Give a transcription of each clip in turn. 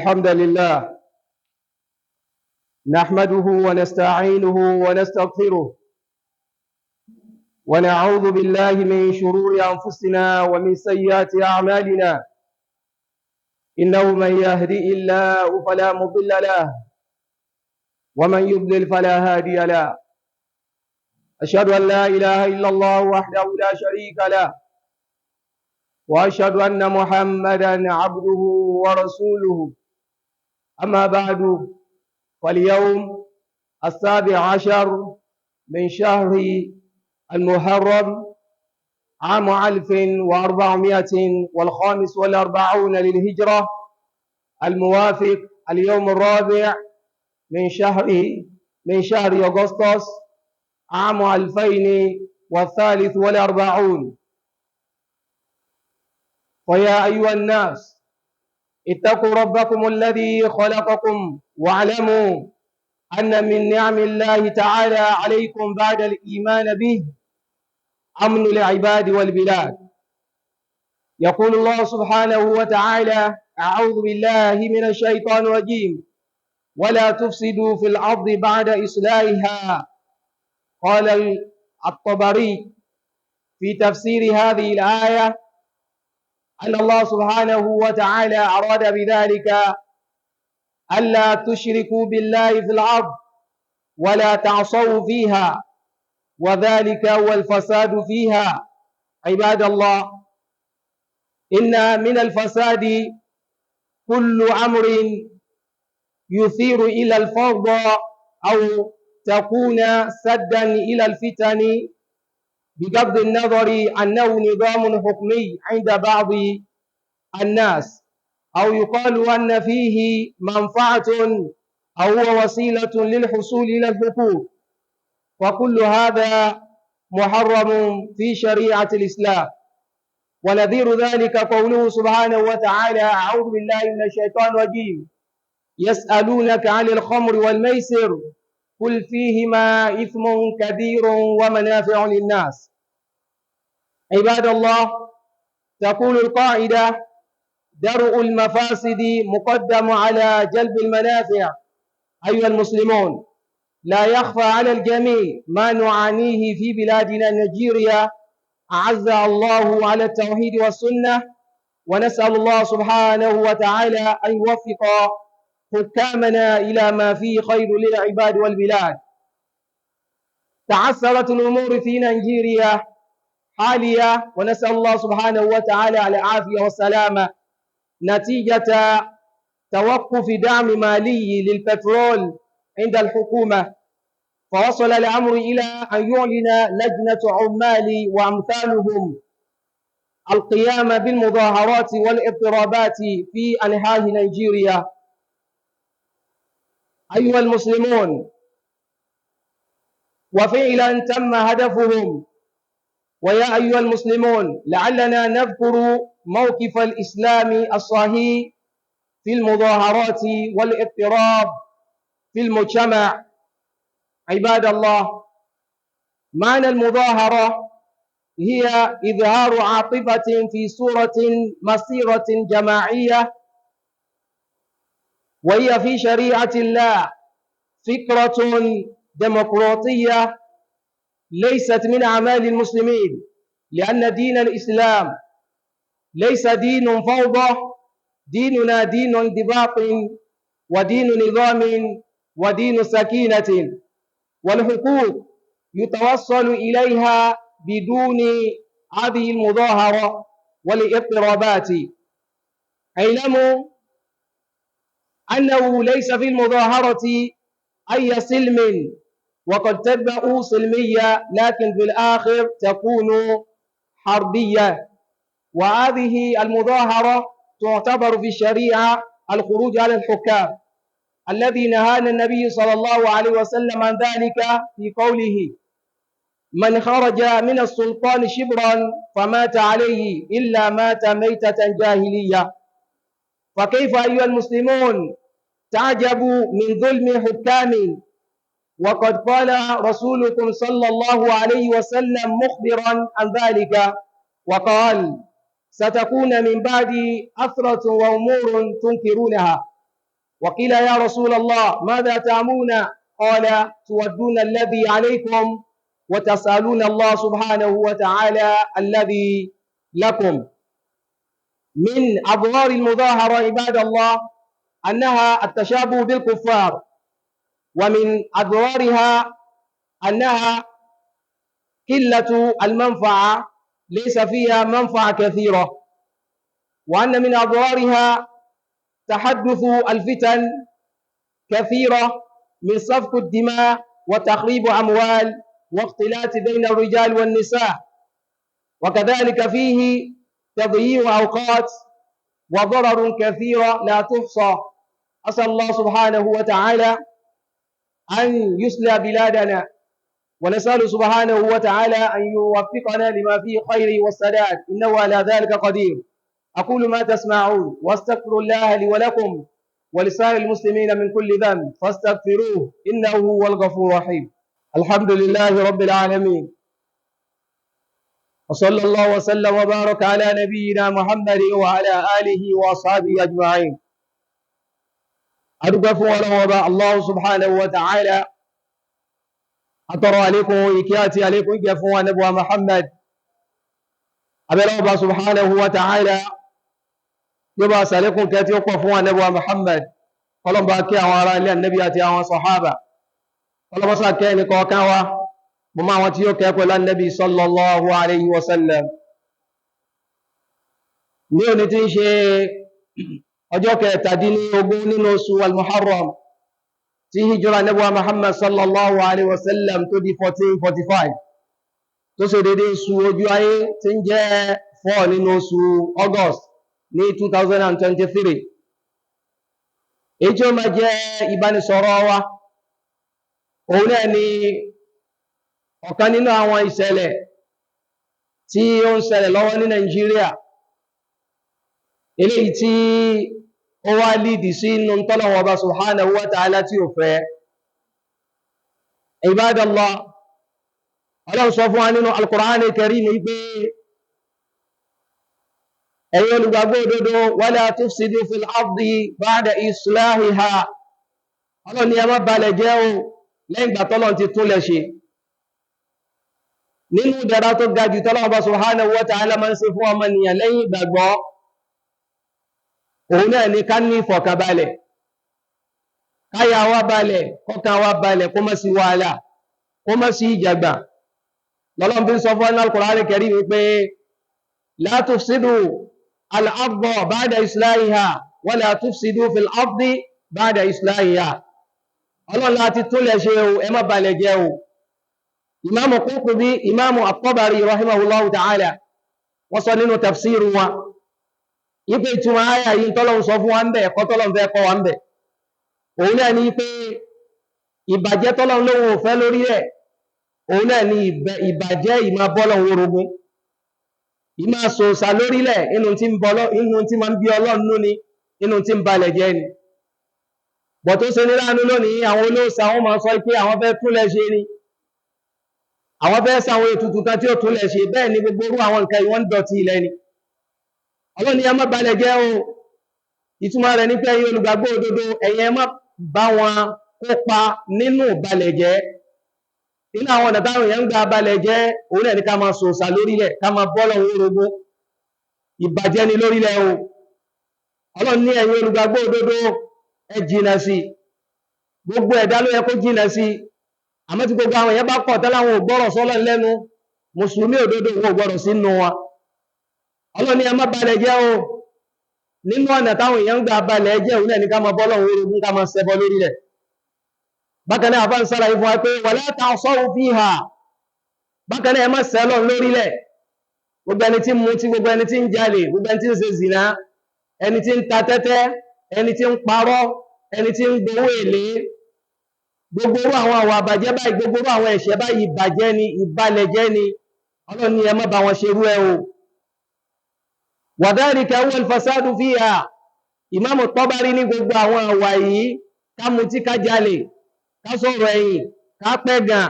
الحمد لله نحمده ونستعينه ونستغفره، ونعوذ بالله من شرور أنفسنا ومن سيئات أعمالنا. إنه من يهدئ الله فلا مضل له، ومن يضلل فلا هادي له. أشهد أن لا إله إلا الله وحده لا شريك له، وأشهد أن محمدا عبده ورسوله. أما بعد، فاليوم 17 من شهر المحرم عام 1445 للهجرة، الموافق اليوم الرابع من شهر أغسطس عام 2043. فيا أيها الناس، اتقوا ربكم الذي خلقكم، واعلموا أن من نعم الله تعالى عليكم بعد الإيمان به أمن العباد والبلاد. يقول الله سبحانه وتعالى: أعوذ بالله من الشيطان الرجيم، ولا تفسدوا في الأرض بعد إصلاحها. قال الطبري في تفسير هذه الآية أن الله سبحانه وتعالى أراد بذلك ألا تشركوا بالله في الأرض ولا تعصوا فيها، وذلك هو الفساد فيها. عباد الله، إن من الفساد كل أمر يثير إلى الفوضى أو تكون سدا إلى الفتن، بغض النظر أنه نظام حكمي عند بعض الناس، أو يقال أن فيه منفعة أو هو وسيلة للحصول إلى الحقوق، وكل هذا محرم في شريعة الإسلام. ونذير ذلك قوله سبحانه وتعالى: أعوذ بالله من الشيطان الرجيم، يسألونك عن الخمر والميسر قل فيهما إثم كبير ومنافع للناس. عباد الله، تقول القاعدة: درء المفاسد مقدم على جلب المنافع. أيها المسلمون، لا يخفى على الجميع ما نعانيه في بلادنا نيجيريا، أعز الله على التوحيد والسنة، ونسأل الله سبحانه وتعالى أن يوفق حكامنا إلى ما فيه خير للعباد والبلاد. تعثرت الأمور في نيجيريا حاليا، ونسأل الله سبحانه وتعالى العافية والسلامة، نتيجة توقف دعم مالي للبترول عند الحكومة، فوصل الأمر إلى أن يعلن لجنة عمال وأمثالهم القيام بالمظاهرات والاضطرابات في أنحاء نيجيريا. أيها المسلمون، وفعلا تم هدفهم. ويا أيها المسلمون، لعلنا نذكر موقف الإسلام الصحيح في المظاهرات والاضطراب في المجتمع. عباد الله، معنى المظاهرة هي إظهار عاطفة في صورة مسيرة جماعية، وهي في شريعة الله فكرة ديمقراطية ليست من أعمال المسلمين، لأن دين الإسلام ليس دين فوضى، ديننا دين انضباط ودين نظام ودين سكينة، والحقوق يتوصل إليها بدون هذه المظاهرة والاضطرابات. اعلموا أنه ليس في المظاهرة أي سلم، وقد تبدأ سلمية لكن في الآخر تكون حربية، وهذه المظاهرة تعتبر في الشريعة الخروج على الحكام الذي نهانا النبي صلى الله عليه وسلم عن ذلك في قوله: من خرج من السلطان شبرا فمات عليه إلا مات ميتة جاهلية. فكيف أيها المسلمون تعجبوا من ظلم حكام، وقد قال رسولكم صلى الله عليه وسلم مخبرا عن ذلك وقال: ستكون من بعد أثرة وأمور تنكرونها. وقيل يا رسول الله ماذا تأمرون؟ قال تودون الذي عليكم وتسألون الله سبحانه وتعالى الذي لكم. من أضرار المظاهرة عباد الله أنها التشابه بالكفار، ومن أضرارها أنها قلة المنفعة، ليس فيها منفعة كثيرة، وأن من أضرارها تحدث الفتن كثيرة من سفك الدماء وتخريب أموال واختلاط بين الرجال والنساء، وكذلك فيه تضييع أوقات وضرر كثيرة لا تحصى. أسأل الله سبحانه وتعالى أن يصلح بلادنا، ونسأل سبحانه وتعالى أن يوفقنا لما فيه خير والسداد، إنه على ذلك قدير. أقول ما تسمعون واستغفر الله لي ولكم ولسائر المسلمين من كل ذنب فاستغفروه إنه هو الغفور الرحيم. الحمد لله رب العالمين، وصلى الله وسلم وبارك على نبينا محمد وعلى آله وأصحابه أجمعين. أدوك فún الله سبحانه وتعالى، أترى عليكم إكياتي عليكم إكيا نبوة محمد. أبي الله سبحانه وتعالى yóò bá sàlékún kẹ́ tí ó pọ̀ fún ànábì Muhammad, kọlọmbà kí àwọn ará ilé ànábì àti àwọn sàhábà, kọlọmbà kẹ́ ní kọ̀ọ̀kan wa mọ́ máa wọn tí ó kẹ́ pẹ̀lú ànábì sallallahu alayhi wa sallam. Ní òní tí ń ṣe ọjọ́ 17 nínú oṣù al-Muharram tí hijira ànábì Muhammad sallallahu alayhi wa sallam tó di 1445, tó ṣe dédé oṣù ojú ayé tí ń jẹ́ 4 nínú oṣù August ní 2023. Èyí tí ó máa jẹ́ ìbánisọ̀rọ̀ wa òun náà ni ọ̀kan nínú àwọn ìṣẹ̀lẹ̀ tí ó ń ṣẹlẹ̀ lọ́wọ́ ní Nàìjíríà, eléyìí tí ó wá lídì sí inú tọ́lọ̀wọ̀ ọba subhanahu wa ta'ala tí ó fẹ́. Ibadallah, Ọlọ́run sọ fún wa nínú Al-Qur'an Al-Karim wípé ẹ̀yin olùgbàgbọ́ òdodo, wala tufsidu fil ardi ba'da islahiha. Ọlọ́run ní ẹ má balẹ̀ jẹ́ o lẹ́yìn ìgbà tọ́lọ́run ti túnlẹ̀ ṣe. Nínú ìdẹ̀ra tó ga jù tọ́lọ́run bá subhanahu wa ta'ala máa ń ṣe fún ọmọnìyàn lẹ́yìn ìgbàgbọ́, òun náà ni ká ní ìfọ̀kànbalẹ̀, káyà wa balẹ̀, kọ́kàn wa balẹ̀, kó má sí wàhálà, kó má sí ìjàgbà. Lọ́lọ́run fi ń sọ fún Al-Qur'an Al-Karim wípé la tufsidu al-arda ba'da islahiha wala tufsidu fil ardi ba'da islahiha. Ọlọ́run láti túnlẹ̀ ṣe o, ẹ má balẹ̀ jẹ́ o. Ìmáàmù Qurtubi, Ìmáàmù At-Tabari rahimahullahu ta'ala, wọ́n sọ nínú tafsiru wa ipe ìtumọ̀ ayà yìí tọ́lọ́run sọ fún wa ń bẹ̀, ẹ̀kọ́ tọ́lọ́run fẹ́ kọ́ wa ń bẹ̀, òun náà ni pé ìbàjẹ́ tọ́lọ́run lóhun ò fẹ́ lórí ẹ̀, òun náà ni ìbàjẹ́ ìmá bọ́lọ́run orogún, ìmá sòsà lórílẹ̀, inú tí ma ń bí Ọlọ́run nú ni, inú tí ń balẹ̀ jẹ́ ni. Bọ̀ tó ṣe ní láàánú lónìí, àwọn olóòsà wọn máa sọ pé àwọn fẹ́ túnlẹ̀ ṣe ni, àwọn fẹ́ sáwọn ètùtù kan tí ó túnlẹ̀ ṣe. Bẹ́ẹ̀ ni gbogbo orú àwọn nǹkan ìwọ́n dọ̀tí ilẹ̀ ni. Ọlọ́run ní ẹ má balẹ̀ jẹ́ o. Ìtumọ̀ rẹ̀ ní pé ẹ̀yin olùgbàgbọ́ òdodo, ẹ̀yin ẹ má bá wọn kópa nínú balẹ̀ jẹ́. Nínú àwọn ọ̀nà táwọn èèyàn ń gba balẹ̀ jẹ́, òun náà ní ká máa sòsà lórílẹ̀, ká máa bọ́lọ̀ orogún. Ìbàjẹ́ ni lórílẹ̀ o. Ọlọ́run ní ẹ̀yin olùgbàgbọ́ òdodo, ẹ jìnà sí. Gbogbo ẹ̀dá ló yẹ kó jìnà sí. Àmọ́ tí gbogbo àwọn èèyàn bá kọ̀ tẹ́láwọn ò gbọ́rọ̀ sọ́lọ́ lẹ́nu, mùsùlùmí òdodo wọn ò gbọ́rọ̀ sínú wọn. Ọlọ́run ní ẹ má balẹ̀ jẹ́ o. Nínú ọ̀nà táwọn èèyàn ń gbà balẹ̀ jẹ́, òun náà ní ká máa bọ́lọ̀ orogún, ká máa ṣẹbọ lórílẹ̀. Bákan náà àfáà ń sálàyé fún wa pé wala ta'saw fiha. Bákan náà ẹ má ṣẹlọ̀ lórílẹ̀. Gbogbo ẹni tí ń mutí, gbogbo ẹni tí ń jalè, gbogbo ẹni tí ń ṣe zìnà, ẹni tí ń ta tẹ́tẹ́, ẹni tí ń parọ́, ẹni tí ń gbowó èlé, gbogbo orú àwọn àwà àbàjẹ́ báyìí, gbogbo orú àwọn ẹ̀ṣẹ̀ báyìí, ìbàjẹ́ ni, ìbalẹ̀jẹ́ ni. Ọlọ́run ní ẹ má bá wọn ṣerú ẹ o. Wa dhalika huwa al-fasadu fiha. Ìmáàmù Tabari ní gbogbo àwọn àwà yìí, ká mutí, ká jalè, ká sọ̀rọ̀ ẹ̀yìn, ká pẹ̀gàn,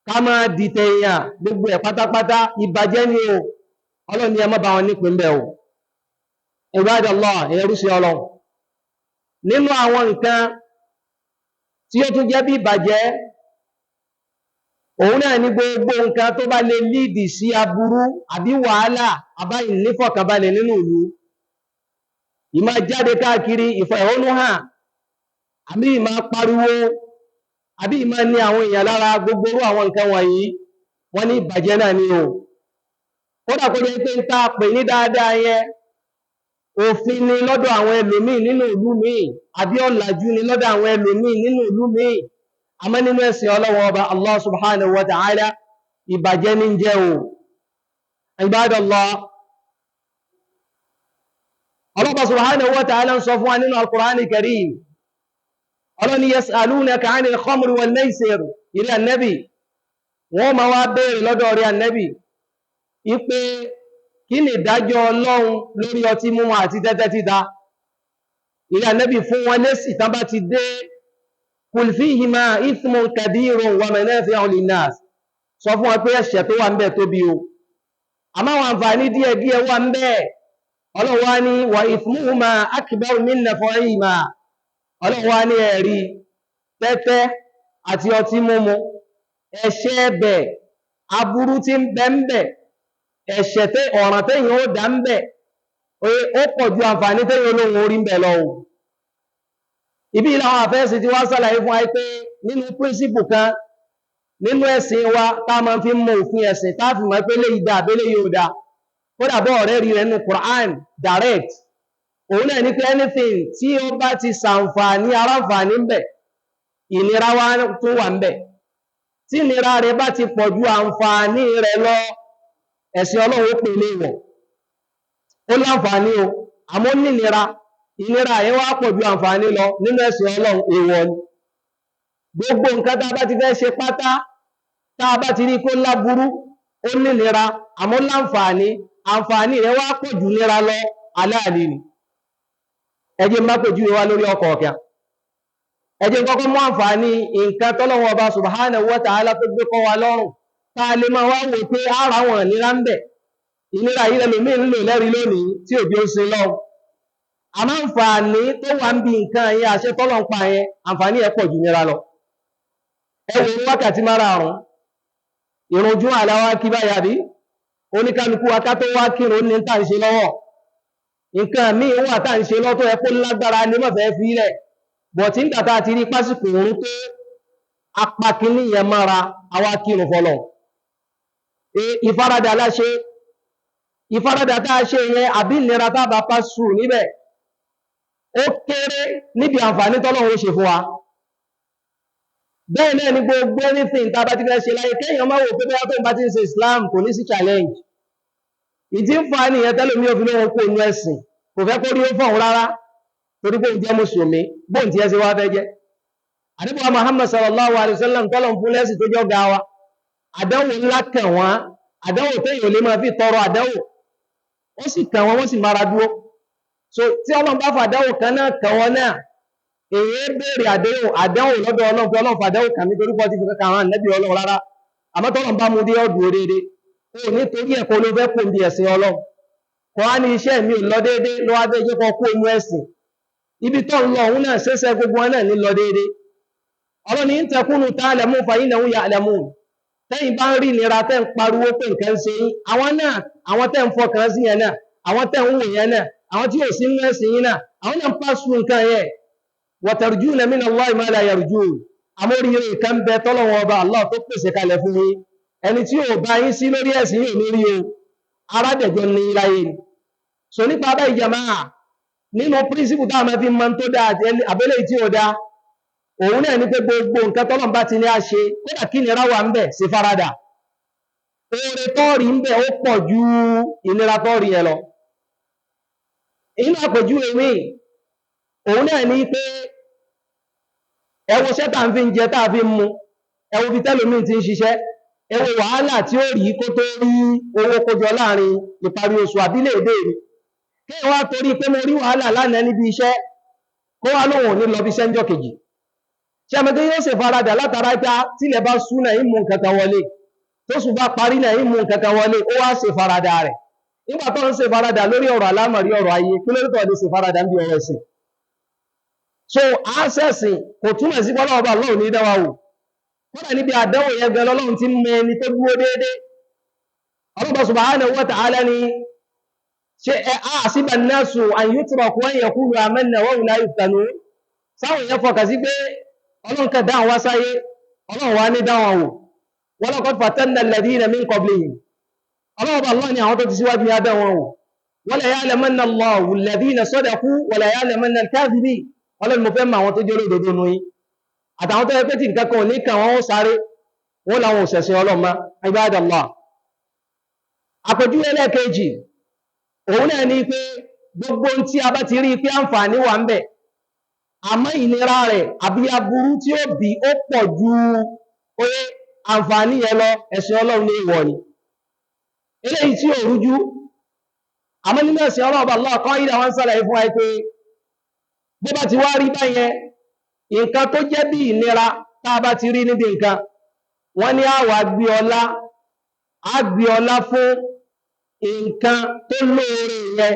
ká máa dìtẹ̀ èèyàn, gbogbo ẹ̀ pátápátá ìbàjẹ́ ni o. Ọlọ́run ní ẹ má bá wọn nípìn bẹ́ẹ̀ o. Ibadallah, ẹ̀yẹ rúṣin Ọlọ́run. Nínú àwọn nǹkan tí ó tún jẹ́ bí ìbàjẹ́, òun náà ni gbogbo nǹkan tó bá lè líìdì sí aburú àbí wàhálà àbá ìnífọ̀kànbalẹ̀ nínú ìlú. Ìmá jáde káàkiri ìfẹ̀hónúhàn, àbí ìmá pariwo, àbí ìmá ní àwọn èèyàn lára, gbogbo irú àwọn nǹkan wọ̀nyí wọ́n ní ìbàjẹ́ náà ni o. Kódà kó jẹ́ pé ń tá pè ní dáadáa yẹn, òfin ni lọ́dọ̀ àwọn ẹlòmíì nínú ìlú míì, àbí ọ̀làjú ni lọ́dọ̀ àwọn ẹlòmíì nínú ìlú míì, àmọ́ nínú ẹ̀sìn Ọlọ́run Ọba Allah subhanahu wa ta'ala, ìbàjẹ́ ní jẹ́ o. Ibadallah, Allah subhanahu wa ta'ala ń sọ fún wa nínú Al-Qur'an Karim, Ọlọ́ni yas'alunaka 'anil khamri wal maisir, ilẹ̀ annabi, wọ́n ma wá béèrè lọ́dọ̀ rí annabi ipé kí ni ìdájọ́ Ọlọ́run lórí ọtí mímu àti tẹ́tẹ́ títa. Ilẹ̀ annabi fún wọn lésì tán bá ti dé, kul fihima ithmun kabirun wa manafi'u linnas, sọ fún wọn pé ẹ̀ṣẹ̀ tó wà ń bẹ tóbi o, àmọ́ àwọn àǹfààní díẹ̀díẹ̀ wà ń bẹ. Ọlọ́run wá ní wa ithmuhuma akbar min naf'ihima, Ọlọ́run wá ní ẹ̀rí tẹ́tẹ́ àti ọtí mímu, ẹ̀ṣẹ̀ ẹbẹ̀, aburú tí ń bẹ ń bẹ, ẹ̀ṣẹ̀ tẹ́ ọ̀ràn tẹ́yìn ó dá ń bẹ, ó pọ̀ ju àǹfààní tẹ́yìn olóhun orí ń bẹ lọ o. Ibi làwọn àfẹ́sì tí wá sàlàyé fún wa pé nínú píríncípù kan nínú ẹ̀sìn wa tá máa fi mọ òfin ẹ̀sìn, tá fi mọ̀ pé léyìí dá àbẹ́lé yóò dá, kódà bọ́ ọ̀rẹ́ rí rẹ̀ nínú Quran direct, òun náà ní pé anything tí ó bá ti sàǹfààní aráǹfààní ń bẹ, ìnira wa tún wà ń bẹ, tí ìnira rẹ̀ bá ti pọ̀ ju àǹfààní rẹ̀ lọ, ẹ̀sìn Ọlọ́run ó pè ní ìwọ̀. Ó láǹfààní o, àmọ́ ní ìnira, ìnira yẹn wá pọ̀ ju àǹfààní lọ nínú ẹ̀sìn Ọlọ́run, èèwọ̀ ni. Gbogbo nǹkan tá a bá ti fẹ́ ṣe pátá, tá a bá ti rí kó láburú, ó ní ìnira, àmọ́ láǹfààní, àǹfààní rẹ̀ wá pọ̀ ju ìnira lọ, aláàlì ni. Ẹ jẹ́ má pèjúwe wá lórí ọkọ̀ ọ̀kẹ́. Ẹ jẹ́ kọ́kọ́ mú àǹfààní nǹkan tọ́lọ́run Ọba subhanahu wa ta'ala tó gbé kọ́ wa lọ́rùn, tá a lè máa wá wò pé ara wọn ìnira ń bẹ. Ìnira yìí lẹ́lòmíì ń lò lẹ́rìí lónìí tí òbí ó ṣe lọ́wọ́. Àmọ́ àǹfààní tó wà ń bi nǹkan yẹn, àṣẹ tọ́lọ́run pa yẹn, àǹfààní ẹ̀ pọ̀ ju ìnira lọ. Ẹ wo wákàtí márààrún, ìrun Júmọ̀ àláwá kí báyà bí, oníkálukú wa ká tó wá kírun ní tá ń ṣe lọ́wọ́. Nǹkan míì wà tá ń ṣe lọ́tọ̀ ẹ kó lágbára ní mọ̀fẹ́ fi lẹ̀, bọ̀ tí ń gbà tá a ti rí pásìkò òun tó apá kínní yẹn mára, àwa kírun fọlọ̀. Ìfaradà láṣe, ìfaradà tá a ṣe yẹn àbí ìnira tá a bá pa sùn níbẹ̀, ó kéré níbi àǹfààní tọ́lọ́run ó ṣe fún wa. Bẹ́ẹ̀ náà ni gbogbo anything tá a bá ti fẹ́ ṣe láyé, kéèyàn má wò pé bóyá tó ń bá ti ń ṣe Islam kò ní sí challenge. Ìdí ń fa nìyẹn tẹ́lòmí ò fi lóhun kó inú ẹ̀sìn, kò fẹ́ kó rí ó fọ̀hún rárá, torí bóun jẹ́ mùsùlùmí, bóun ti ẹ́ ṣe wá fẹ́ jẹ́. Ànábì wa Muhammad sallallahu alayhi wa sallam tọ́lọ̀ ń fún lẹ́sìn tó jọ́ ga wa, àdánwò ńlá kàn wọ́n, àdánwò téèyàn lè máa fi tọrọ àdánwò, ó sì kàn wọ́n, wọ́n sì mára dúró. So tí Ọlọ́run bá fàdánwò kan náà kàn wọ́n náà, èyí béèrè àdánwò lọ́dọ̀ Ọlọ́run pé Ọlọ́run fàdánwò kàn mí torí pé ọtí fi kankan àwọn ànábì Ọlọ́run rárá. Àmọ́ tọ́lọ́run bá mú dé ọdún déédéé, ó nítorí ẹ̀kọ́ ló fẹ́ kó bí ẹ̀sìn Ọlọ́run. Kọ́ á ní iṣẹ́ mi ò lọ déédéé ló wá fẹ́ jẹ́ kó kó inú ẹ̀sìn. Ibi tó ń lọ òun náà ṣẹ̀ṣẹ̀ gbogbo wọn náà ní lọ déédéé. Ọlọ́run ní takunu ta'lamun fa innahum ya'lamun. Tẹ́yìn bá ń rí ìnira tẹ́ ń pariwo pé nǹkan ń ṣe yín, àwọn náà, àwọn tẹ́ ń fọkàn sí yẹn náà, àwọn tẹ́ ń wò yẹn náà, àwọn tí ò sí nínú ẹ̀sìn yín náà, àwọn náà ń pàṣẹ nǹkan yẹn. Wa tarjuna min Allahi ma la yarjun. Àmóríire nǹkan bẹ tọ́lọ́wọ́ ọba Allah tó pèsè kalẹ̀ fún yín. Ẹni tí ò bá yín sí lórí ẹ̀sìn yóò ní rí o, aládẹ̀jọ́ ní láyé ni. So nípa báyìí jàmáà, nínú píríncípù tá a máa fi mọ tó dáa àti àbẹ́lẹ̀ tí ò dáa, òun náà ní pé gbogbo nǹkan tọ́lọ́run bá ti ní a ṣe, kódà kí ìnira wà ń bẹ̀, ṣe faradà. Oore tọ́ọ̀rì ń bẹ̀ ó pọ̀ ju ìnira tọ́ọ̀rì yẹn lọ. Inú àpèjúwe mi, òun náà ní pé ẹ wo iṣẹ́ tá à ń fi ń jẹ tá a fi ń mu, ẹ wo ibi tẹ́lòmíì ti ń ṣiṣẹ́, ẹ wo wàhálà tí ó rí kó tó rí owó kójọ láàrin ìparí oṣù àbílẹ̀ èdè mi. Kí wá torí pé mo rí wàhálà lánàá níbi iṣẹ́, kó wá lóhùn ò ní lọ bí iṣẹ́ ńjọ́ kejì. Ṣé àmọ́ pé yóò ṣe faradà látara pé tílẹ̀ bá sú náà ń mú nǹkan kan wọlé, tóṣù bá parí náà ń mú nǹkan kan wọlé, ó wá ṣe faradà rẹ̀. Nígbà tó ń ṣe faradà lórí ọ̀rọ̀ àlámọ̀rí ọ̀rọ̀ ayé, kí ló dé tó lè ṣe faradà ń bí ọ̀rọ̀ ẹ̀sìn? So accessing kò túmọ̀ sí pọ́lọ́wọ́ bá lọ́wọ́ ní dáwà wò. Kódà níbi àdánwò yẹn gan lọ́lọ́run ti mọ ẹni tó dúró déédé. Allah subhanahu wa ta'ala ni ṣe ẹ ahasiba an-nasu an yutraku an yaqulu amanna wa hum la yuftanun. Sáwọn èèyàn fọkà sí pé Ọlọ́run kan dáhùn wá sáyé, Ọlọ́run wá ní dáhùn wò. Wa laqad fatanna alladhina min qablihim. Ọlọ́run bá Allah ní àwọn tó ti síwájú ní abẹ́ wọn wò. Wa la ya'lamanna Allahu alladhina sadaqu wa la ya'lamanna al-kadhibin. Ọlọ́run mo fẹ́ mọ àwọn tó jẹ́ olódodo nù yín. Àtàwọn tó yẹ pé tí nǹkan kan ò ní kàn wọ́n ó sáré, wọ́n làwọn òṣẹ̀ṣẹ̀ ọlọ́mọ, ibadallah. Àpèjúwe ẹlẹ́ẹ̀kejì, òun náà ni pé gbogbo ohun tí a bá ti rí pé àǹfààní wà ń bẹ̀, àmọ́ ìnira rẹ̀ àbí aburú tí ó bí ó pọ̀ ju oye àǹfààní yẹn lọ, ẹ̀sìn Ọlọ́run ní ìwọ̀ ni. Eléyìí tí ò rújú, àmọ́ nínú ẹ̀sìn Ọlọ́run bá Allah kan ìdá wọn sàlàyé fún wa pé bó bá ti wá rí báyẹn, nǹkan tó jẹ́ bí ìnira tá a bá ti rí níbi nǹkan, wọ́n ní àwa gbé ọlá, á gbé ọlá fún nǹkan tó lóore yẹn.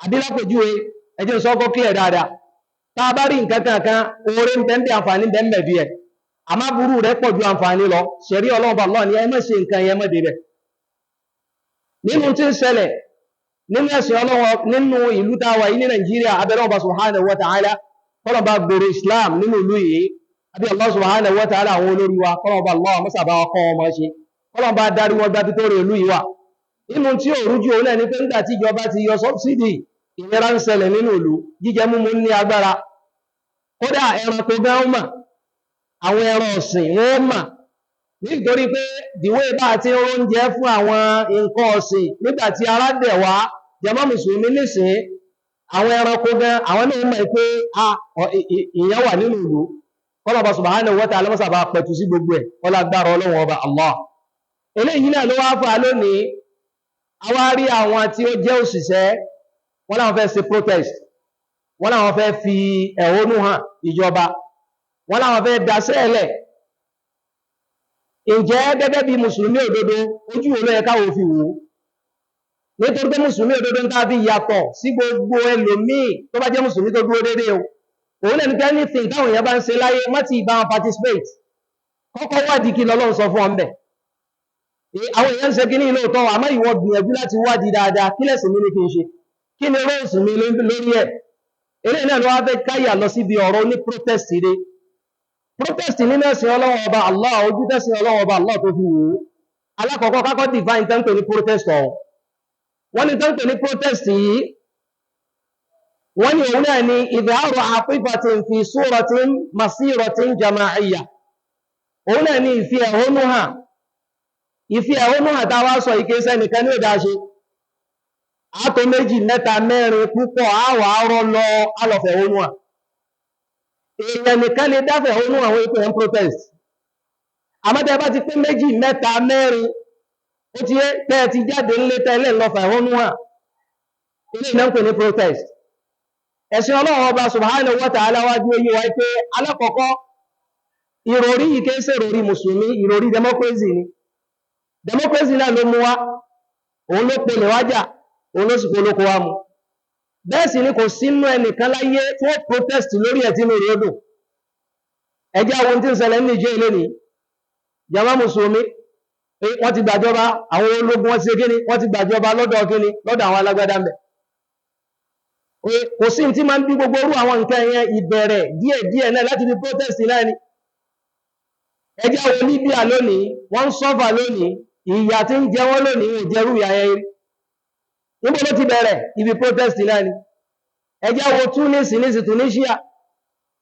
Àbí lápèjúwe, ẹ jẹ́ n sọ kó clear dáadáa. Tá a bá rí nǹkan kankan, oore ń bẹ ń bẹ, àǹfààní ń bẹ ń bẹ díẹ̀, àmọ́ aburú rẹ̀ pọ̀ ju àǹfààní lọ. Ṣẹ̀rí Ọlọ́run bá Allah ní ẹ má ṣe nǹkan yẹn, má débẹ̀. Nínú tí ń ṣẹlẹ̀ nínú ẹ̀sìn Ọlọ́run nínú ìlú tá a wà yìí ní Nàìjíríà, abẹ́rẹ́ ọba subhanahu wa ta'ala kọ́lọ̀ bá gbèrò Islam nínú ìlú yìí, àbí Allah subhanahu wa ta'ala àwọn olórí wa, kọ́lọ̀ bá Allah mọ́sàbá wa kọ́ ọmọ ṣe, kọ́lọ̀ bá darí wọn gbábí tó rè ìlú yìí wà. Nínú tí ò rújú òun náà ni pé nígbà tí ìjọba ti yọ sọ́bsidì, ìnira ń ṣẹlẹ̀ nínú ìlú, jíjẹ múmu ní agbára. Kódà ẹranko gan mà, àwọn ẹran ọ̀sìn wọ́n mà, nítorí pé dìwé bá ti ń róúnjẹ fún àwọn nǹkan ọ̀sìn nígbà tí ara dẹ̀ wá, jàmá mùsùlùmí nísìn, àwọn ẹranko gan àwọn náà mọ̀ pé ìyẹn wà nínú ìlú. Kọ́lọ̀bà subhanahu wa ta'ala mọ́sàbà pẹ̀tù sí gbogbo ẹ̀, ọlágbára Ọlọ́run ọba Allah. Eléyìí náà ló wá fà lónìí, a wá rí àwọn tí ó jẹ́ òṣìṣẹ́, wọ́n láwọn fẹ́ ṣe protest, wọ́n láwọn fẹ́ fi ẹ̀hónú hàn ìjọba, wọ́n láwọn fẹ́ daṣẹ́ lẹ̀. Ǹjẹ́ gẹ́gẹ́ bí mùsùlùmí òdodo, ojú wo ló yẹ káwọn fi wò ó? Nítorí pé mùsùlùmí òdodo ń tàbí yàtọ̀ sí gbogbo ẹlòmíì tó bá jẹ́ mùsùlùmí tó dúró déédéé o. Òun náà ní pé anything táwọn èèyàn bá ń ṣe láyé, má ti bá wọn participate. Kọ́kọ́ wádìí kí lọ́lọ́run sọ fún ọ ńbẹ̀. Àwọn èèyàn ń ṣe kíní lóòótọ́, àmọ́ ìwọ gbìyànjú láti wádìí dáadáa, kí lẹ̀sìn mi ní kí n ṣe? Kí ni roles mi lórí ẹ̀? Eléyìí náà ló wá fẹ́ káyà lọ síbi ọ̀rọ̀ ní protest dé. Protest nínú ẹ̀sìn Ọlọ́run ọba Allah, ojú tẹ́sìn Ọlọ́run ọba Allah tó fi wò ó. Alákọ̀ọ́kọ́ kákọ́ define tán pè ní protest ọ̀hún. Wọ́n ní tán pè ní protest yìí, wọ́n ní òun náà ni idharu atifatin fi suratin masiratin jama'iyya. Òun náà ni ìfi ẹ̀hónú hàn. Ìfi ẹ̀hónú hàn tá a wá sọ ìkéṣẹ́ nìkan ní ìdáṣe. Àtò méjì, mẹ́ta, mẹ́rin, púpọ̀, àwọ̀ àárọ̀ lọ alọ̀fẹ̀hónú hàn. Èèyàn nìkan lè dáfẹ̀hónú àwọn ipò ẹ̀ ń protest. Àmọ́ tẹ́ bá ti pé méjì, mẹ́ta, mẹ́rin, ó ti yé tẹ́ ẹ ti jáde ńlé tẹ́lẹ̀ lọ́fẹ̀hónú hàn. Ilé ìná ń pè ní protest. Ẹ̀sìn Ọlọ́run ọba subhanahu wa ta'ala wá bí oyé wa pé alákọ̀ọ́kọ́ ìròrí yìí kìí ṣe ìròrí mùsùlùmí, ìròrí democracy ni. Democracy náà ló mú wá, òun ló polè wájà, òun ló sì polóko wá mu. Bẹ́ẹ̀ sì ni kò sínú ẹnìkan láyé tí wọ́n protest lórí ẹ̀ tí inú rẹ̀ ó dùn. Ẹ jẹ́ àwọn ohun tí ń ṣẹlẹ̀ ní Niger lónìí. Jàmá mùsùlùmí, wọ́n ti gbàjọba, àwọn ológun wọ́n ti ṣe kíni, wọ́n ti gbàjọba lọ́dọ̀ kíni, lọ́dọ̀ àwọn alágbádá ń bẹ̀. Kò sí tí máa ń bí gbogbo orú àwọn nǹkan yẹn, ìbẹ̀rẹ̀ díẹ̀díẹ̀ náà láti fi protest náà ni. Ẹ jẹ́ àwọn Libya lónìí, wọ́n ń suffer lónìí, ìyà tí ń jẹ wọ́n lónìí ò jẹrú ìyà yẹn rí. Níbo ló ti bẹ̀rẹ̀? Ibi protest náà ni. Ẹ jẹ́ wo Tunis ní sí Tunisia,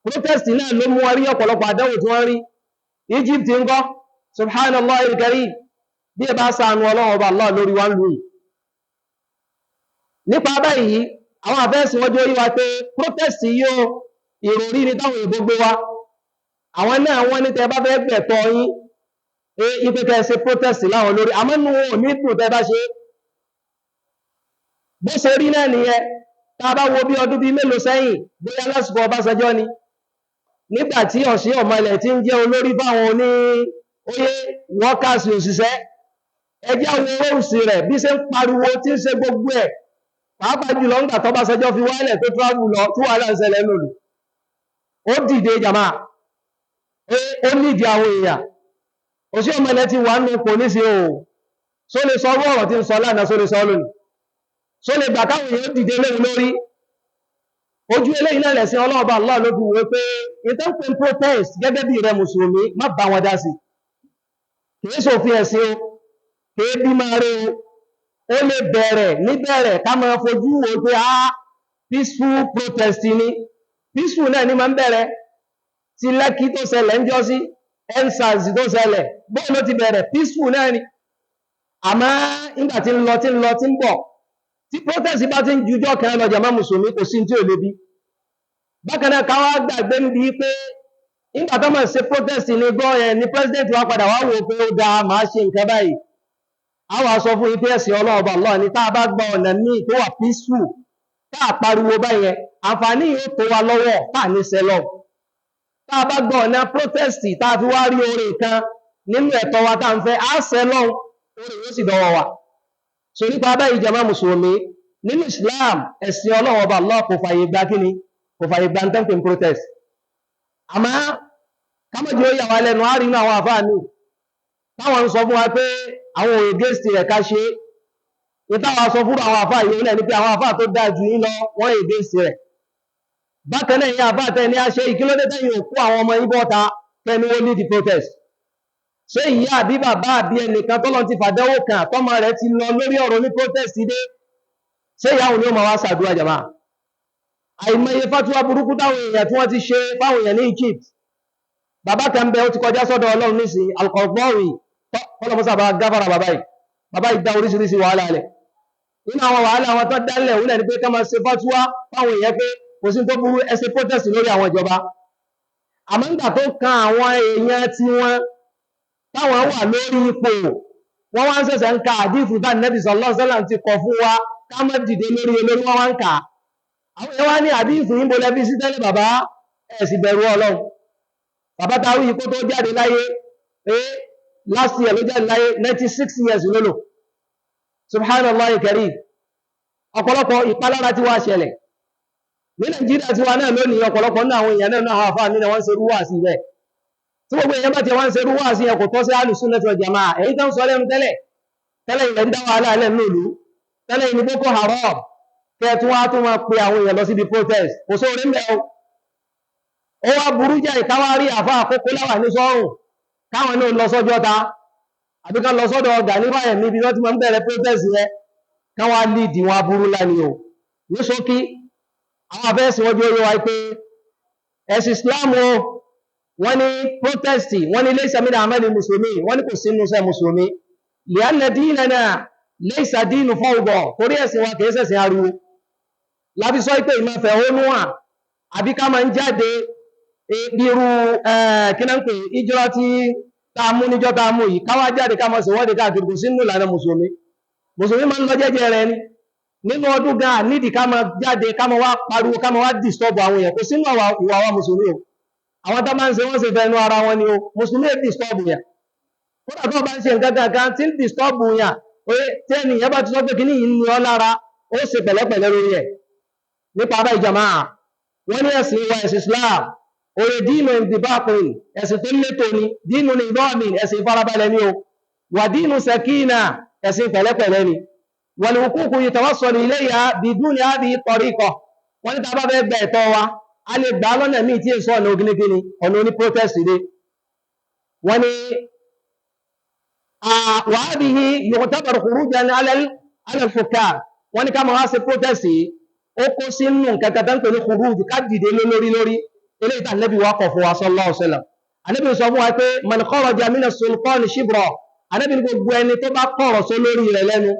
protest náà ló mú wọn rí ọ̀pọ̀lọpọ̀ àdánwò tí wọ́n rí. Egypt ńkọ́, subhanallah al-karim, bí ẹ bá ṣàánú Ọlọ́run ọba Allah lórí wa ń lù yìí. Nípa báyìí, àwọn àfẹ́sìn wọ́n jẹ́ orí wa pé protest yóò ìròrí ní táwọn èèbó gbé wá. Àwọn náà wọ́n ní tẹ́ bá fẹ́ gbẹ̀tọ́ yín, ipe kẹ́ ṣe protest láwọn lórí, àmọ́ nínú wọn ò ní dùn tẹ́ bá ṣe. Bó ṣe rí náà nìyẹn, tá a bá wo bí ọdún bíi mélòó sẹ́yìn, bóyá lásìkò Ọbásanjọ́ ni, nígbà tí Ọ̀ṣìn Ọ̀mọlẹ̀ ti ń jẹ́ olórí fáwọn oní oyè workers òṣìṣẹ́, ẹ jẹ́ àwọn róòsì rẹ̀ bí ṣe ń pariwo tí ń ṣe gbogbo ẹ̀, pàápàá jùlọ ńgbà tọ́básanjọ́ fi wálẹ̀ tó travel lọ tí wàhálà ń ṣẹlẹ̀ lòlù. Ó dìde jàmá, ó nídìí àwọn èèyàn. Oshiomhole ti wà nínú ipò nísìn o. Só lè sọ ọ̀rọ̀ tí ń sọ lánàá, só lè sọ lónìí? Só lè gbà káwọn èèyàn dìde léwu lórí? Ojú eléyìí náà lẹ̀sìn ọlọ́ọ̀bá Allah ló fi wò pé ìtàn pé protest gẹ́gẹ́ bí rẹ mùsùlùmí má bá wọn dá sí. Kìí ṣòfin ẹ̀sìn o, kìí bí máa rí o. Ó lè bẹ̀rẹ̀ níbẹ̀rẹ̀ ká máa fojú wo pé á peaceful protest ni. Peaceful náà ni máa ń bẹ̀rẹ̀. Ti Lẹ́kí tó ṣẹlẹ̀ ń jọ́ sí, EndSARS tó ṣẹlẹ̀, bóun ló ti bẹ̀rẹ̀, peaceful náà ni. Àmọ́ nígbà tí ń lọ tí ń lọ tí ń bọ̀, tí protest bá ti ń jujọ́ kan lọ jàmá mùsùlùmí kò sí tí ò lè bí. Bákan náà ká wá gbàgbé ń bi pé nígbà tó máa ṣe protest ní gbọ́ ẹ ní president wa padà wá wò pé ó dáa máa ṣe nǹkan báyìí. A wá sọ fún ipe ẹ̀sìn ọlọ́ọ̀bà Allah ní tá a bá gba ọ̀nà míì tó wà peaceful, tá a pariwo báyẹn, àǹfààní yóò tó wa lọ́wọ́ tá a ní sẹ́lọ̀. Tá a bá gba ọ̀nà protest tá a fi wá rí oore kan nínú ẹ̀tọ́ wa tá a ń fẹ́, á sẹ́lọ̀, oore yóò sì dọ̀wọ́ wa. So nípa báyìí jàmá mùsùlùmí, nínú Islam ẹ̀sìn ọlọ́ọ̀bà Allah kò fàyè gba kíni, kò fàyè gba ntẹ́ǹpẹ̀ protest. Àmọ́ kámọ́jì ó yà wá lẹ́nu, á rí inú àwọn àfáà mi táwọn ń sọ fún wa pé àwọn òye against rẹ̀ ká ṣe. Ìtawà sọ fún àwọn àfáà yìí náà ni pé àwọn àfáà tó dáa jù yín lọ wọ́n against rẹ̀. Bákan náà ìyá àfáà tẹ́ ní a ṣe ìkílódé tẹ́yìn òkú àwọn ọmọ yín bọ́ta tẹ́ni wọ́n lead the protest. Ṣé ìyá àbí bàbá àbí ẹnìkan tọ́lọ́ ti fàdánwò kàn tọ́mọ rẹ̀ ti lọ lórí ọ̀rọ̀ ní protest dé? Ṣé ìyá òun ni ó máa wá ṣàdúrà jàmá? Àìmọye fatuwa burúkú táwọn èèyàn tí wọ́n ti ṣe fáwọn èèyàn ní Egypt. Bàbá kan bẹ ó ti kọjá sọ́dọ̀ Ọlọ́run nísìnyí, Al-Qaradawi, kọlọmọsá bá gáfàrà bàbá yìí. Bàbá yìí dá oríṣiríṣi wàhálà lẹ̀. Nínú àwọn wàhálà àwọn tó dálẹ̀ òun náà ni pé ká máa ṣe fatuwa fáwọn èèyàn pé kò sí tó burú ẹ ṣe protest lórí àwọn ìjọba. Àmọ́ nígbà tó kan àwọn èèyàn tí wọ́n táwọn wà lórí ipò, wọ́n wá ń ṣẹ̀ṣẹ̀ ń ka àdífù bá Nẹ́bí sallallahu alaihi wasallam ti kọ̀ fún wa ká má dìde lórí olórí, wọ́n wá ń kà. Àwọn èèyàn wá ní àdífù yìí ń bo lẹ́bí sí tẹ́lẹ̀ bàbá, ẹ̀ sì bẹ̀rù Ọlọ́run. Bàbá ta wí kó tó jáde láyé, last year ló jáde láyé, 96 years ló lò. Subhanallah karim. Ọ̀pọ̀lọpọ̀ ìpalára tí wá ṣẹlẹ̀. Ní Nàìjíríà tí wá náà lónìí, ọ̀pọ̀lọpọ̀ nínú àwọn èèyàn náà àwọn àfáà nínú wọ́n ń ṣerú wá sí ibẹ̀. Tí gbogbo èèyàn bá ti wọ́n ń ṣerú wá sí yẹn kò tọ́ sí Ahlus-Sunnah wal Jamā'ah. Èyí tó ń sọ lẹ́nu tẹ́lẹ̀, tẹ́lẹ̀ ilẹ̀ ń dá wàhálà lẹ̀ nílùú, tẹ́lẹ̀ ní Boko Haram, kẹ́ tún wá tún máa pe àwọn èèyàn lọ síbi protest. Kò sóore ń bẹ̀ o. Ó wá burú jẹ́ ìkáwárí àfá àkókò láwà ní sọ́rùn káwọn náà lọ sọ́jọ́ ta àbí ká lọ sọ́dọ̀ ọ̀gá ní báyẹ̀ níbi wọ́n ti máa ń bẹ̀rẹ̀ protest yẹn káwá líìdì wọn aburú láni o. Ní ṣókí, àwọn afẹ́sìn wọ́n jẹ́ orí wa pé ẹ̀sìn Islam o, wọ́n ní protest, wọ́n ní laysa min a'mali mùsùlùmí, wọ́n ní kò sínú iṣẹ́ mùsùlùmí. Li'anna dinana laysa dinu fawda, torí ẹ̀sìn wa kìí ṣẹ̀sìn ariwo. Láfi sọ pé ìmọ̀ fẹ̀hónú hàn àbí ká máa ń jáde irú kí náà ń pè ìjọ tí tá a mú níjọ́ tá a mú yìí, káwá jáde ká máa ṣèwọ́de káàkiri, kò sínú ìlànà mùsùlùmí. Mùsùlùmí máa ń lọ jẹ́jẹ́ rẹ̀ ni. Nínú ọdún gan nídìí ká máa jáde ká máa wá pariwo ká máa wá disturb àwọn èèyàn, kò sínú ìwà wa mùsùlùmí o. Àwọn tó máa ń ṣe wọ́n ṣe fẹnu ara wọn ni o. Mùsùlùmí è disturb yẹn. Kódà tó bá ń ṣe nǹkan kankan tí ń disturb yẹn, tí ẹnìyẹn bá ti sọ pé kíní yìí ń ní ọ lára, ó ṣe pẹ̀lẹ́pẹ̀lẹ́ lórí ẹ̀. Nípa báyìí jàmáà, wọ́n ní ẹ̀sìn wa ẹ̀sìn Islam, oye dínú ìdìbàpin, ẹ̀sìn tó létò ni, dínú ní ìdọ́ọ̀mìn, ẹ̀sìn ìfarabalẹ̀ ni o, wà dínú sẹkínà, ẹ̀sìn pẹ̀lẹ́pẹ̀lẹ́ ni. Wal-huququ yatawassalu ilayha biduni hadhihi tariqa, wọ́n ní tá a bá fẹ́ gba ẹ̀tọ́ wa, a lè gbà á lọ́nà míì tí èso ọ̀nà oginigini, ọ̀nà oní protest dé. Wọ́n ní wa hadhihi yu'tabaru khurujan ala al-hukam, wọ́n ní ká máa wá ṣe protest yìí, ó kó sínú nǹkan kan tó ń pè ní khuruj, ká dìde lórí lórí. Eléyìí tí Ànábì wa kọ̀ fún wa sallallahu alaihi wasallam. Ànábì sọ fún wa pé man kharaja mina sultani shibra, Ànábì ní gbogbo ẹni tó bá kọ̀rọ̀ só lórí rẹ̀ lẹ́nu,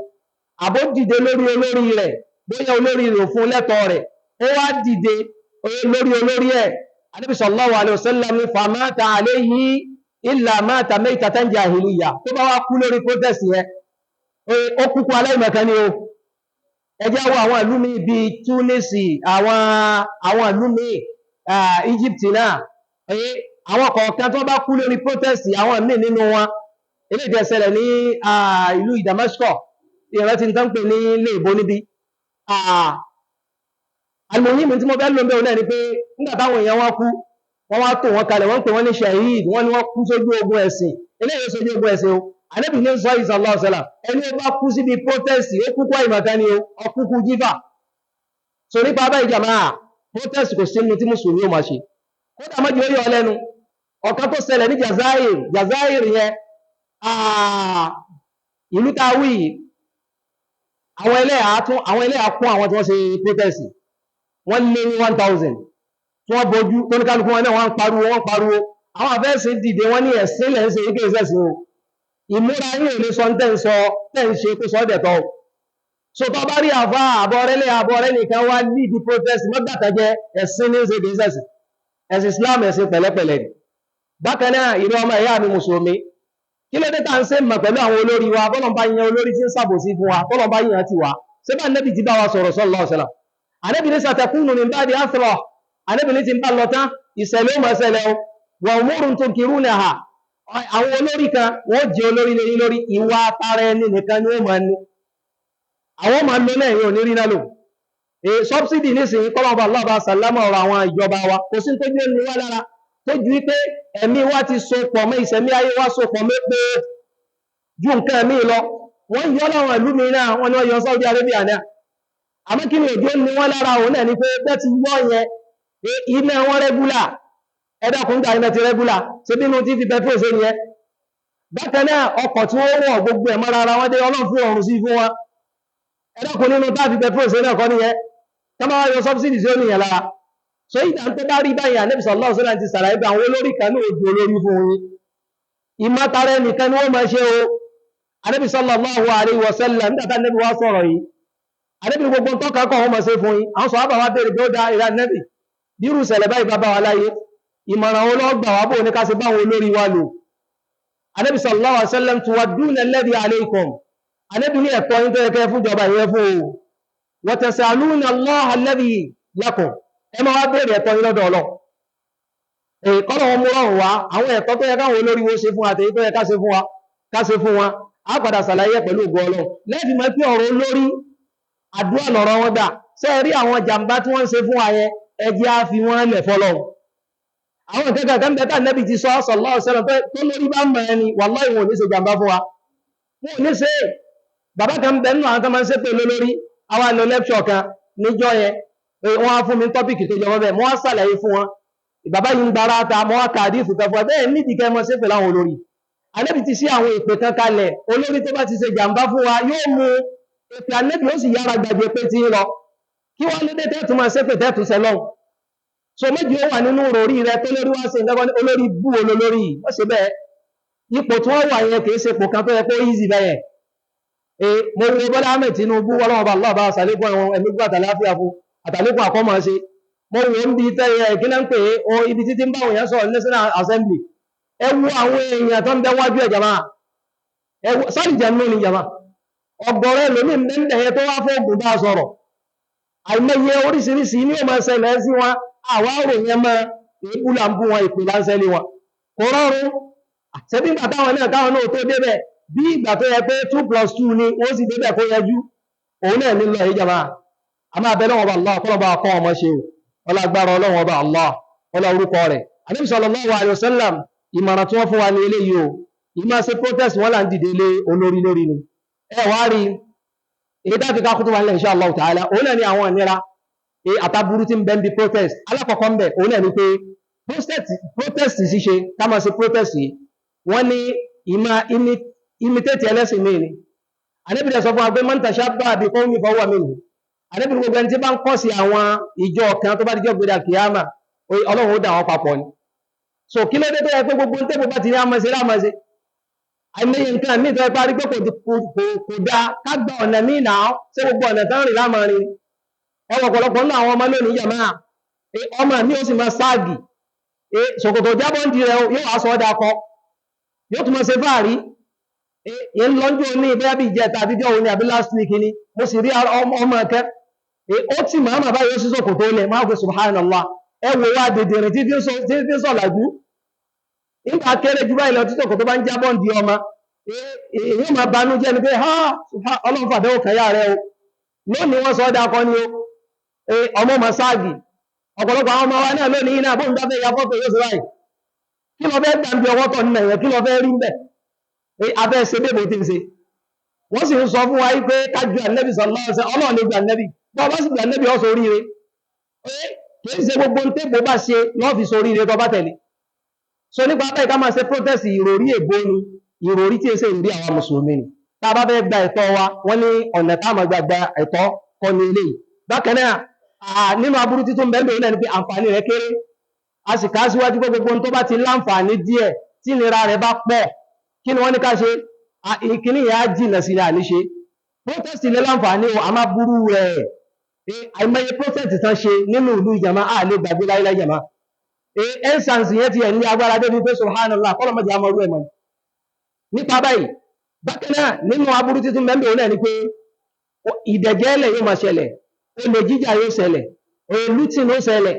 àbó dìde lórí olórí rẹ̀, bóyá olórí rẹ̀ ò fún lẹ́tọ̀ọ́ rẹ̀, ó wá dìde lórí olórí ẹ̀. Ànábì sallallahu alaihi wasallam ní famata alayhi illa mata maytatan jahiliya, tó bá wá kú lórí protest yẹn, ó kúkú aláìmọ̀kan ni o. Ẹ jẹ́ wo àwọn ìlú míì bíi Tunisi, àwọn ìlú míì, Egypt náà, àwọn kọ̀ọ̀kan tó bá kú lórí protest, àwọn míì nínú wọn, eléyìí tí ṣẹlẹ̀ ní ìlú Damascus, ìrántí tán pè ní ilé ìbò níbi. Àlùmọ́yìn tí mo fẹ́ lò ń bẹ̀ náà ni pé nígbà táwọn èèyàn wọn kú, Wọ́n wá tò wọ́n kalẹ̀, wọ́n pè wọ́n ní shahid, wọ́n ní wọ́n kú sójú ogun ẹ̀sìn. Eléyìí sójú ogun ẹ̀sìn o. Ànábì ní sọ sallallahu alaihi wasallam, ẹni ó bá kú síbi protest, ó kúkú àìmọ̀kan ni o, ọkúkú jífà. So nípa báyìí jàmáà, protest kò sínú tí mùsùlùmí ó máa ṣe. Kódà mọ́jú ó yọ ọ lẹ́nu. Ọ̀kan tó ṣẹlẹ̀ ní Jazair, Jazair yẹn, ìlú tá a wí yìí, àwọn ẹlẹ́yà tún, àwọn ẹlẹ́yà kún àwọn tí wọ́n ṣe protest. Wọ́n lé ní 1000 tí wọ́n bojú, tó ní kálukú wọn náà wọ́n ń pariwo, wọ́n ń pariwo. Àwọn àfẹ́sìn dìde, wọ́n ní ẹ̀sìn lẹ́ ń ṣe, ike ìṣẹ̀sìn o. Ìmúra yín ò lè sọ tẹ́ ń sọ, tẹ́ ń ṣe kó sọ ọ́ dẹ̀tọ́ o. So tó bá rí àfa àbọ̀rẹ́lẹ̀ àbọ̀rẹ́ nìkan wá lead protest, mọ́gbàtàjẹ́ ẹ̀sìn ní ṣe kì í ṣẹ̀sìn. Ẹ̀sìn Islam ẹ̀sìn pẹ̀lẹ́pẹ̀lẹ́ ni. Bákan náà, ìrẹ́ ọmọ ìyá mi mùsùlùmí, kí ló dé tá à ń ṣe mọ̀ pẹ̀lú àwọn olórí wa? Bọ́lọ̀ bá yan olórí tí ń ṣàbòsí fún wa, bọ́lọ̀ bá yan ti wa. Ṣé bá Ànábì ti bá wa sọ̀rọ̀ sallallahu alaihi wasallam? Ànábì ní satakunu min ba'di athra. Ànábì ní ti ń bá lọ tán, ìṣẹ̀lẹ̀ ó máa ṣẹlẹ̀ o. Wa umurun tunkirunaha. Àwọn olórí kan, wọ́n jẹ́ olórí lé yín lórí, ìwà tara ẹni nìkan ni ó máa ní. Àwọn máa lo náà, yóò ní rí náà lò. Subsidy nísìnyí, kọ́lọ́mọba Allah bá sàlámà ọ̀rọ̀ àwọn ìjọba wa. Kò sí tó jẹ́ ní wá lára tó ju wípé ẹ̀mí wa ti so pọ̀ mọ́ ìṣẹ̀mí ayé wa so pọ̀ mọ́ pé ju nǹkan ẹ̀mí lọ. Wọ́n yọ láwọn ìlú mi náà, wọ́n ní wọ́n yọ Saudi Arabia náà. Àmọ́ kí ni òjò ní wọ́n lára òun náà ni pé bẹ́ẹ̀ ti yọ yẹn, iná wọn regular. Ẹ dákun, gbà iná ti regular, ṣé bínú tí fi petrol ṣe nìyẹn. Bákan náà, ọkọ̀ tí wọ́n wọ̀ gbogbo ẹ̀ mọ́ra ara wọn dé, Ọlọ́run fún ọ̀run sí fún wọn. Ẹ dákun, nínú tá fi petrol ṣe náà kọ́ nìyẹn. Tá máa yọ subsidy sí ó nìyẹn lára. So ìdá tó bá rí báyìí, Ànábì sallallahu alaihi wasallam ti sàlàyé pé àwọn olórí kan ní ojú olórí fún yín. Ìmọ̀tara ẹnìkan ni wọ́n máa ṣe o. Ànábì sallallahu alaihi wasallam, nígbà tá Ànábì wá sọ̀rọ̀ yìí, Ànábì gbogbo ń tọ́ka kọ́ wọ́n máa ṣe fún yín. Àwọn sọ̀rọ̀ wá béèrè pé ó dá ìrà Ànábì, bí irú ìṣẹ̀lẹ̀ báyìí bá bá wa láyé, ìmọ̀ràn wo ló gbà wá, bò ní ká ṣe báwọn olórí wa lò? Ànábì sallallahu alaihi wasallam, tuwadduna alladhi alaykum. Ànábì ní ẹ̀tọ́ yín tó yẹ kẹ́ fún ìjọba ìyẹn fún o. Wa tasaluna Allaha alladhi lakum. Ẹ máa wá béèrè ẹ̀tọ́ yín lọ́dọ̀ Ọlọ́run. Èyí kọ́lọ̀ wọn mú rọrùn wá, àwọn ẹ̀tọ́ tó yẹ káwọn olórí wo ṣe fún wa, àtèyí tó yẹ ká ṣe fún wa, ká ṣe fún wa. Á padà ṣàlàyé pẹ̀lú ògo Ọlọ́run. Lẹ́ẹ̀fì mọ̀ pé ọ̀rọ̀ olórí, àdúrà lọ̀rọ̀ wọn gbà. Ṣé ẹ rí àwọn jàǹbá tí wọ́n ń ṣe fún wa yẹn, ẹ jẹ́ á fi wọ́n lẹ̀ fọlọ́run. Àwọn nǹkan kan bẹ́ẹ̀ tá Ànábì ti sọ sallallahu alaihi wasallam tó lórí bá mọ̀ ẹni, wallahi wọn ò ní ṣe jàǹbá fún wa. Wọn ò ní ṣe. Bàbá kan bẹ nínú àwọn tó máa ń ṣépè lólórí, àwa lọ lecture kan níjọ́ yẹn, wọ́n á fún mi topic tó jọ mọ́ bẹ́ẹ̀, mo wá ṣàlàyé fún wọn. Bàbá yìí ń gbára ta, mo wá ka àdífù kan fún ẹ bẹ́ẹ̀ nídìí kẹ́ mọ́ ṣépè láwọn olórí. Ànábì ti sí àwọn ìpè kan kalẹ̀, olórí tó bá ti ṣe jàǹbá fún wa yóò mú èpè Ànábì, ó sì yára gbàgbé pé tí ń lọ. Kí wọ́n lédè tẹ́tù máa ṣépè tẹ́tù sẹ́lọ́hùn? So méjì ó wà nínú òrí rẹ tó lórí wá sí nǹkan olórí bú olórí yìí, wọ́n ṣe bẹ́ẹ̀. Ipò tí wọ́n wà yẹn kìí ṣe ipò kan tó yẹ kó easy bẹ́yẹn. Mo wo Bọ́lá Ahmed Tinubu, ọlọ́run ọba Allah bá ṣàlékún àwọn ẹ̀mí gbọ́ àtàláfíà fún àtàlékún àkọ́mọ̀ ṣe. Mo wo ń bi tẹ́yẹ ìkíná ń pè é o, ibi títí ń bá àwọn èèyàn sọ̀rọ̀ National Assembly. Ẹ wo àwọn èèyàn tó ń bẹ wájú ẹ̀ jàmá. Ẹ wo sáré jẹun ní jàmá. Ọ̀gọ̀rọ̀ ẹlòmíì ń bẹ tó wá fóògùn bá a sọ̀rọ̀. Àìmọye oríṣiríṣi ní ó máa ṣẹlẹ̀ sí wọn, àwa rò yẹn mọ́ èébú là ń bú wọn, ìpè là ń ṣẹlẹ̀ wọn. Kò rọrùn. Ṣebí ìgbà táwọn náà káwọn náà tó débẹ̀, bí ìgbà tó yẹ pé 2 plus 2 ni wọ́n sì débẹ̀ kó yẹjú. Òun náà nílò ẹ̀yí jàmá. A máa bẹ lọ́wọ́ ọba Allah, kọ́lọ́ bá kọ́ ọmọ ṣe o. Ọlá agbára Ọlọ́run ọba Allah, ọlá orúkọ rẹ̀. Ànábì sallallahu alaihi wasallam, ìmọ̀ràn tí wọ́n fún wa ní eléyìí o. Ìmọ̀ ṣe protest, wọ́n là ń dìde lé olórí lórí ni. Ẹ wá rí èyí tá fi ká kútùbà nílẹ̀ insha Allah ta'ala, òun náà ni àwọn ìnira àtàbúrú tí ń bẹ ń bí protest. Alákọ̀ọ́kọ́ ń bẹ, òun náà ni pé protest ṣíṣe, ká máa ṣe protest yìí, wọ́n ní ìmọ̀ imitate ẹlẹ́sìn míì ni. Ànábì dẹ̀ sọ fún wa pé man tashabbaha bi qawmin fahuwa minhum. Ànábì gbogbo ẹni tí bá ń kọ́ sí àwọn ìjọ kan, tó bá dijọ́ gbéra kìyàmà, Ọlọ́run ó dà wọ́n papọ̀ ni. So kí ló dé tó yẹ pé gbogbo ń tẹ́bù bá ti ní àmọ́ ṣe láàmọ́ ṣe? Àìmọye nǹkan míì tó yẹ parí pé kò dáa ká gba ọ̀nà míì náà, ṣé gbogbo ọ̀nà tán rìn láàmọ́ rin? Ẹ wọ ọ̀pọ̀lọpọ̀ nínú àwọn ọmọ lónìí jàmáà, ọmọ mi ó sì máa ságì, ṣòkòtò jábọ́ ń di rẹ̀, yóò wá sọ ọ́ dakọ, yóò tún máa ṣe fáàrí. Ń lọ́njọ́ ní bóyá bí ìjẹta àbíjọ́ òní àbí last week ni mo sì rí ọmọ ẹ̀kẹ́, ó tì máa mà báyìí, ó sì ṣòkòtò lẹ̀ máa fi, subhanallah. Ẹ wò wá dèdèrè tí fi ń sọ̀làjú nígbà kéré jù báyìí lọ, tí ṣòkòtò bá ń jábọ́ ń di ọmọ, èyí máa banú jẹ́ ni pé ha, Ọlọ́run fàdánwò kẹyà rẹ o. Lónìí wọ́n sọ ọ́ dakọ ni o, ọmọ ọmọ ságì. Ọ̀pọ̀lọpọ̀ àwọn ọmọ wa náà lónìí náà bóun bá fẹ́ ya fọ́tò yóò ṣe báyìí. Kí lọ fẹ́ gbà ń bí ọwọ́ tọ̀ nínú ẹ̀yẹ? Kí lọ fẹ́ rí ń bẹ̀? Abẹ́ ṣe bébò tí ń ṣe. Wọ́n sì ń sọ fún wa pé kájú ànẹ́bì sallallahu alaihi wasallam, Ọlọ́run lè gba ànẹ́bì. Bọ́ bá sì gba ànẹ́bì, ó ṣoríire. Kì í ṣe gbogbo ń tébò bá ṣe lọ́ fi ṣoríire tó bá tẹ̀lé. So nípa báyìí, ká máa ṣe protest, ìròrí èbó ni, ìròrí tí èsè ìròrí àwọn mùsùlùmí ni. Tá a bá fẹ́ gba ẹ̀tọ́ wa, wọ́n ní ọ̀nà tá a máa gbà gba ẹ̀tọ́ kọ́ ní eléyìí. Bákan náà, nínú aburú títún bẹ́ẹ̀ bẹ́ẹ̀ náà ni pé àǹfààní rẹ̀ kéré. A sì ká síwájú pé gbogbo ohun tó bá ti láǹfààní díẹ̀ tí ìnira rẹ̀ bá pọ̀, kí ni wọ́n ní ká ṣe? Ìkíní yẹn á jìnà sí ní àníṣe. Protest lè láǹfààní o, a máa burú rẹ̀. Àìmọye protest tán ṣe nínú ìlú ìjàmá, a lè gbàgbé láíláí jàmá. EndSARS yẹn ti ẹ̀ ní agbára débi pé subhanallah, kọ́lọ́mọdé àmọ́rú ẹ̀ mọ́. Nípa báyìí, bákan náà, nínú aburú títún mẹ́mbẹ̀ òun náà ni pé ìdẹ̀jẹ́lẹ̀ yóò máa ṣẹlẹ̀, olè jíjà yóò ṣẹlẹ̀, looting ó ṣẹlẹ̀,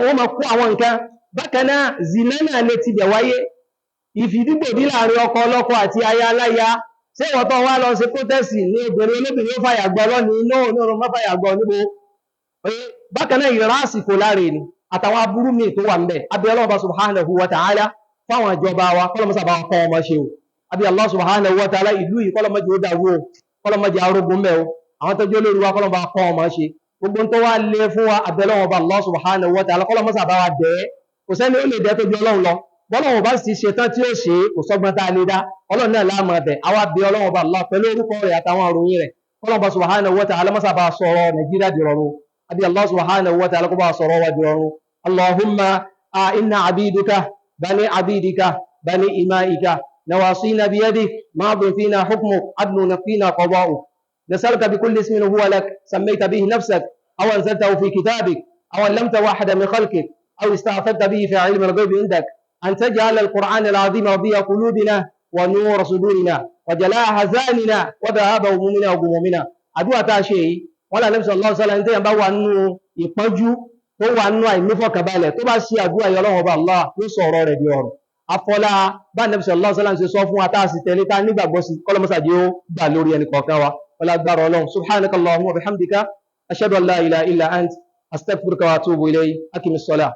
wọ́n máa kó àwọn nǹkan. Bákan náà, zina náà lè ti bẹ̀ wáyé, ìfìdígbòdí láàrin ọkọ ọlọ́kọ àti aya aláya. Ṣé ìwọ tó wá lọ ṣe protest ní obìnrin olóbìnrin ó fàyà gbọ́ lọ́nìí? Inú òun má fàyà gbọ́ níbo. Bákan náà, ìrá àsìkò láre ni àtàwọn aburú míì tó wà ń bẹ̀. Abẹ́ Ọlọ́run subhanahu wa ta'ala fáwọn ìjọba wa, kọ́lọ́mọ́sà bá kọ́ ọmọ ṣe o. Àbí Allah subhanahu wa ta'ala, ìlú yìí kọ́lọ́mọ́jì ó dàrú o, kọ́lọ́mọ́jì arógun mẹ́ o. Àwọn tó jẹ́ olórí wa, kọ́lọ́mọ́ bá kọ́ ọmọ ṣe. Gbogbo tó wá lé fún wa, abẹ́lọ́wọ́ bá Allah subhanahu wa ta'ala, kọ́lọ́mọ́sà bá wa dẹ́. Kò sẹ́ni ó lè dẹ́ tó ju Ọlọ́run lọ. Bọ́lọ́run bá sì ṣetán tí ó ṣe, kò sọ́gbọ́n tá a lè dá. Ọlọ́run náà láàmú ẹbẹ̀. Àwa bí Ọlọ́run bá Allah pẹ̀lú orúkọ rẹ̀ àtàwọn òròyìn rẹ̀, kọ́lọ́mọ́ subhanahu wa ta'ala mọ́sà bá sọ̀rọ̀ Nàìjíríà di rọrùn. Àbí Allah subhanahu wa ta'ala kó bá sọ̀rọ̀ wa di rọrùn. Allahumma inna abiduka bani abidika bani imaika نواصينا بيدك، ماض فينا حكمك، عدل فينا قضاؤك. نسألك بكل اسم هو لك سميت به نفسك أو أنزلته في كتابك أو علمته أحدا من خلقك أو استأثرت به في علم الغيب عندك، أن تجعل القرآن العظيم ربيع قلوبنا ونور صدورنا وجلاء أحزاننا وذهاب همومنا وغمومنا. Àdúrà tá a ṣe yìí, wọn là Nabi sallallahu alaihi wasallam, téèyàn bá wà nínú ìpọ́njú, tó wà nínú àìnífọ̀kànbalẹ̀, tó bá ṣe àdúrà yìí, Ọlọ́run Ọba Allah yóò sọ ọ̀rọ̀ rẹ̀ di ọ̀rọ̀. Afọlá bá Nabi sallallahu alaihi wasallam ṣe sọ fún wa, tá a sì tẹ̀lé, tá a nígbàgbọ́ sí, kọ́lọ́mọ́sàdé ó gbà lórí ẹnì kọ̀ọ̀kan wa. Wọlá gbára Ọlọ́run. Subhanaka Allahumma wa bihamdika, ashhadu an la ilaha illa ant, astaghfiruka wa atubu ilayk. Aqimis salah.